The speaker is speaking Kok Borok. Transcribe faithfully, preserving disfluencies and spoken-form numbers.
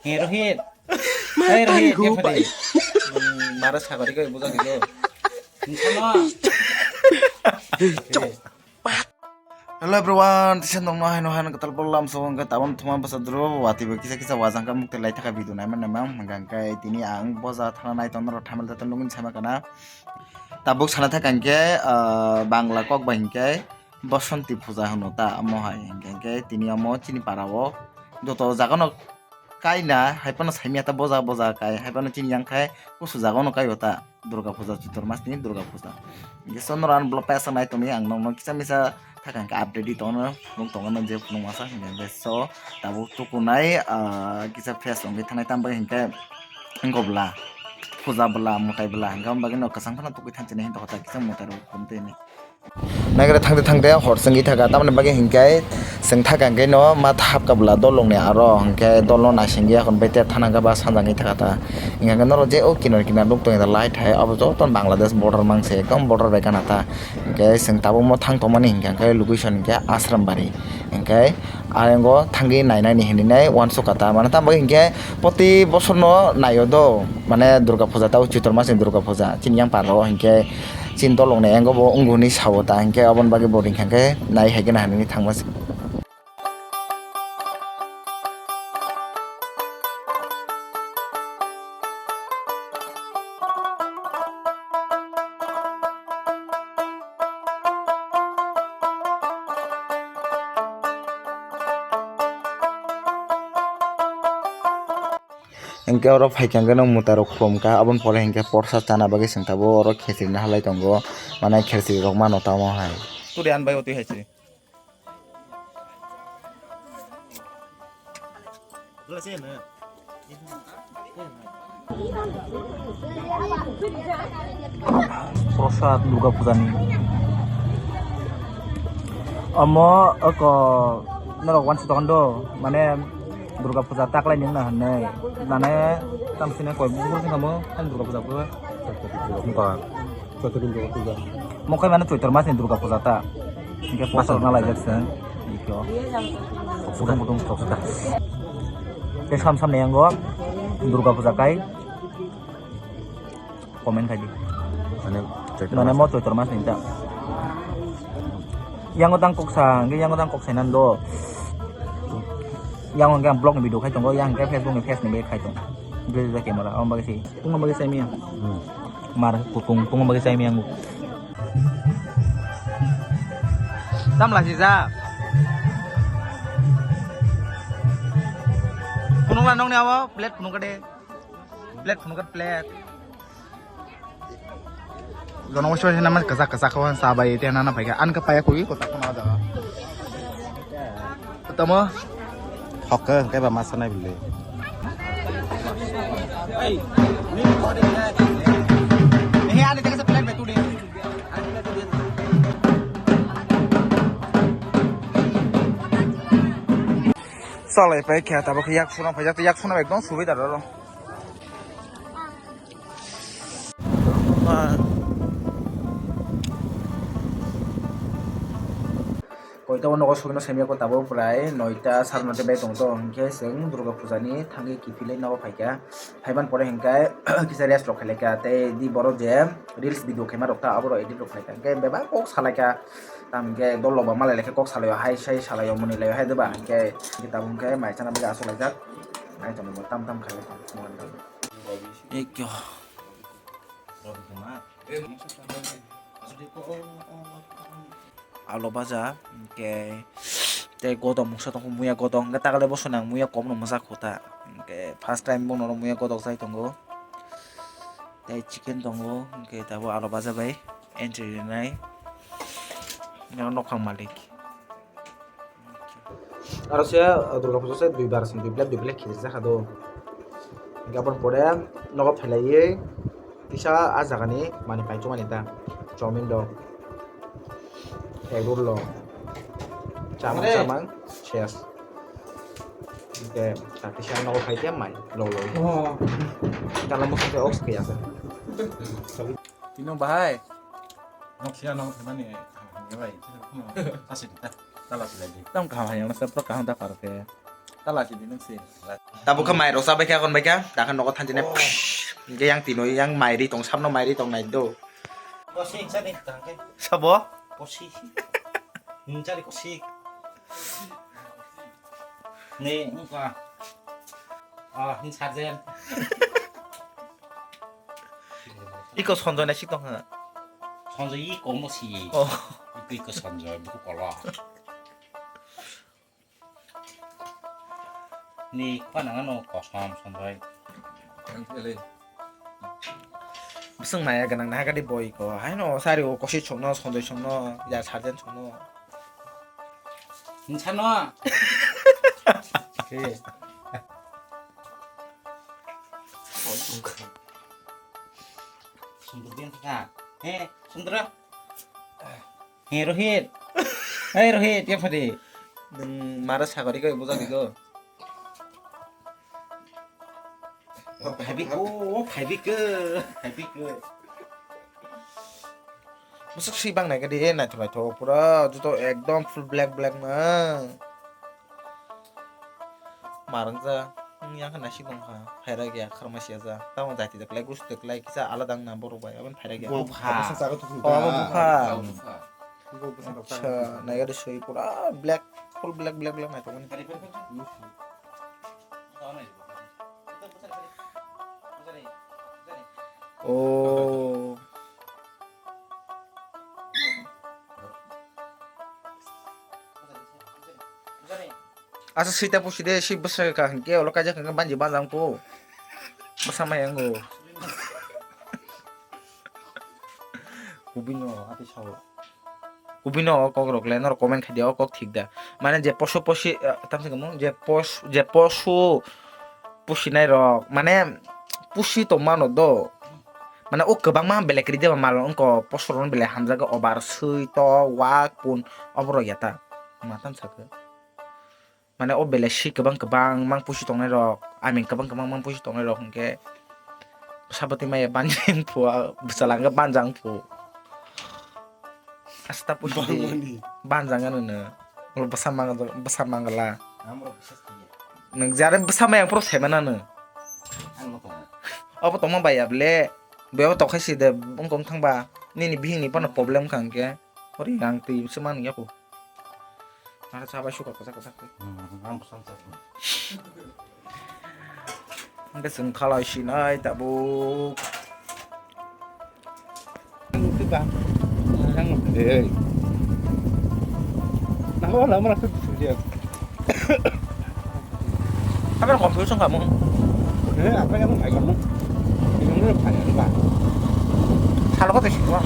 He Rohit. Hey Rohit, ke phadi. Hmm, mara sagori ko bujak digo. Insano. Hello everyone, tisa nongno haino haino katal bol lam so hwnkhe tabon thuma basa duro wati bo kisa kisa wajang ka mukte lai thaka video naima naima hwnkha hwnkhe tini ang boja thana nai tongno rok thamel tato nugwi sama kana. Tabuk sana thaka hwnkhe, ah, Bangla kok bai hwnkhe Bosonti puja hwno ta omo hai hwnkhe hwnkhe tini omo chini para o joto jaga no kaina hai phano saimya ta boja boja kai hai phano chini yang khai kusu jaga no kai o ta. Durga puja, Choitor mas ni Durga puja. Hingke sonora ang vlog paisa nai tongni ang nokno kisa misa thaka hingke update di tongno nung tongno je phunuk masa hingke so tabuk tukunai, ah, kisa fresh wngwi thanai tamo bagwi hingke wngkobla puja bwla mwtai bwla hingke omo bagwi no kwchang phano tukui thanchini hinto hotai kisa mwtai rok tongtwi hinwi. Naigra thangte thangte hor chwngwi thaka tamoni bagwi hingke chwng thaka hingke no ma thapka bwla dolongni aro hingke dolno naisingwi akon bai te thana hingke ba sanjangwi thaka ta. Hingke norok je o kinar kinar nuk tongwi light hai, abo joto Bangladesh border mangse, ekdom border bai gana ta. Hingke chwng tabukmo thang tongmani hingke hingke location hingke Asrambari. Hingke ayongo thangwi nainani hinwi nai uansukha ta. Mane tamo hingke poti bosorno naio do, mane Durga Puja tao Choitor masni Durga Puja. Chini yang paro hingke chini dolongni engo bo wngwi sao ta. Hingke aboni bagwi bo ringkha hingke nai hai gana hinwi thangma se. Hingke oro phaikha hingke no mwtai rok khulumkha, aboni pore hingke porsa chana bagwi chwng tabuk oro khechiri no halai tongo, mane khechiri rok mano tamo hai. Turi an bai o twi hai se. Prosad Durga Puja ni. Omo oko norok uansuk tongdo, mane Durga Puja taklai ning na hinwi. Nane tamsine koi bufru sing kamo, kan Durga Puja bufru. Ba. Choitor Durga Puja. Mo khe mane Choitor mas ni Durga Puja ta. Hingke poster na laijak se. Ikyo. Budung budung tok ta. Ke sam sam ne yango Durga Puja kai. Comment khai di. Mane Choitor Mane mas. Mo Choitor mas ni ta. Yango tang kok sa, hingke yango tang kok sa nan do. Yango hingke ang vlog ni video khai tongo, yang hingke Facebook ni page ni be khai tongo. Bwsajak camera, abo bagwi se. Tungma bagwi chai maya. Hmm. Mar kutung tungma bagwi chai maya ang. Tam lasi ja. Kunung la nong ni abo plate kunung kade. Plate kunung kade plate. Jono waisa waisa nama kachak kachak kho sa bai te nana phaikha an ka paya koi ko ta kono jaga. Tamo. Hokke hingke ba masa nai bile. Salai pai khe tabuk yak suna phaijak, yak suna ekdom subidar oro. Koito o nogo sogwino semiya ko tabuk prai noita sar noita bai tongto, hinkhe chwng Durga Puja ni thangwi kiphilwi nogo phaikha. Phaiman pore hinkhe kisa rest rok khailai kha, tei di borok je reels video khaima rok ta aborok edit rok khailai kha, hinkhe bebak kok salaikha. Tamo hinkhe dol rok ba malai laikha, kok salaio hai sai salaio mwnwi laio hai, diba? Hinkhe tabuk hinkhe mai chana bagwi aswk laijak. Ai tongwi bo tam tam khailai tong. Ekyo. Alo baja, hinkhe tei godok mungsa tongkho, muya godok, hinkhe takle boso nang muya komno mwchak kho ta. Hinkhe first time bono muya godok chai tongo. Tei chicken tongo, hinkhe tabuk alo baja bai entry rinai. Yang nokhang malik. Aro se, uh, Durga Puja se dui bar se dui plate, dui plate khichiri jakha do. Hinkhe aboni pore nogo phailaiwi kisa ah jagani manwi paichukmani ta, chowmin rok, egg roll rok, chamang chamang ses. Hinkhe ta kisa nogo phaikhe mai lo lo. Gala mosok se ox khe asa. Tino bahai. Nok sia nok mani, ngelai. Asik ta. Tala silai di. Tam kaham hayang sa pro kaham ta parke. Tala sidi nung si. Tabuk khe mai rok chabai kha, kon bai kha, dakhe nogo thanchine. Oh. Psh, hingke yang tino yang mai ri tong, sabno mai ri tong nai do. Kosi hingsa ni tangke. Sabo? Kosi. Hingsa ni kosi. Ni, engko. Ah, hing sarjen. Iko Sanjoy naisik tong ha. Sanjoy iko mo si. Oh. Iko, iko Sanjoy, buku kolok. Ni khana ano kosom Sanjoy. Bwswng maya gwnang na hagadi boi ko. Haino sari o kosi chokno, Sanjoy chokno, ya sarjen chokno. Insano. He. Sundro din ka. He, Sundro. He, Rohit. Hey, Rohit, ya pade. Nung mara sagori ko, buja ko. Phaibi, oh, phaibi ke, phaibi ke. Bwswk swi bang nai khe di, naithok naithok, pura joto ekdom full black black na. Marang ja, yang khe naisik bang kha, phaira gya, kharma siya ja, tamo jati de klai, gusu de klai, kisa alada wng na borok bai, aboni phaira gya. Bo bwkha. Bwkha. Oh, abo bwkha. Bwkha. Acha, nai khe di swi pura black, full black, black, black naithok mani. Oh. Asa sita pusi de, si bwsa ka hingke, olo kaijak hingke banji banjang po. Bwsa mai ango. Kubino, ati sao. Kubino o kok rok le norok comment khai di, o kok thik da. Mane je poso posi, eh, tam se kamo, je pos-, je poso pusinai rok, mane pusi tong mano do. Mane o kwbangma belai kwrwi de ba mal wngko, poso rok belai hamjago, obar swi to, wak, pun, oborok ya ta. Ma tam sa khe. Mane o belai si kwbang kwbang mang pusi tongnai rok, aming kwbang kwbang mang pusi tongnai rok hwnkhe sabati maya banjang phu, bwsala hwnkhe banjang phu. Asta pusi di. Bangmani. Banjang ano no. Ulo bwsa mang-, bwsa mangala. Amrok bwsa thangya. Nwng jare bwsa maya phuru saimana no. Ang no tongo. Obo tongma bai ya ble. Bebo tokhai si de bongkong thangba. Nini bihing ni phano problem kha hwnkhe. Ori ang twi se man ya ko. Nara chabai suka kwchak kwchak khe. Hmm, ang bwsang chak. Hwnkhe chwng khalai sinai tabuk. Ang nukhe ba. Ang nukhe. Hey. Naho lama rasa disudia. Apa confusion kamu? Eh, apa yang kayak kamu? Yang mana banyak juga. Salah kau tuh sih, Bang.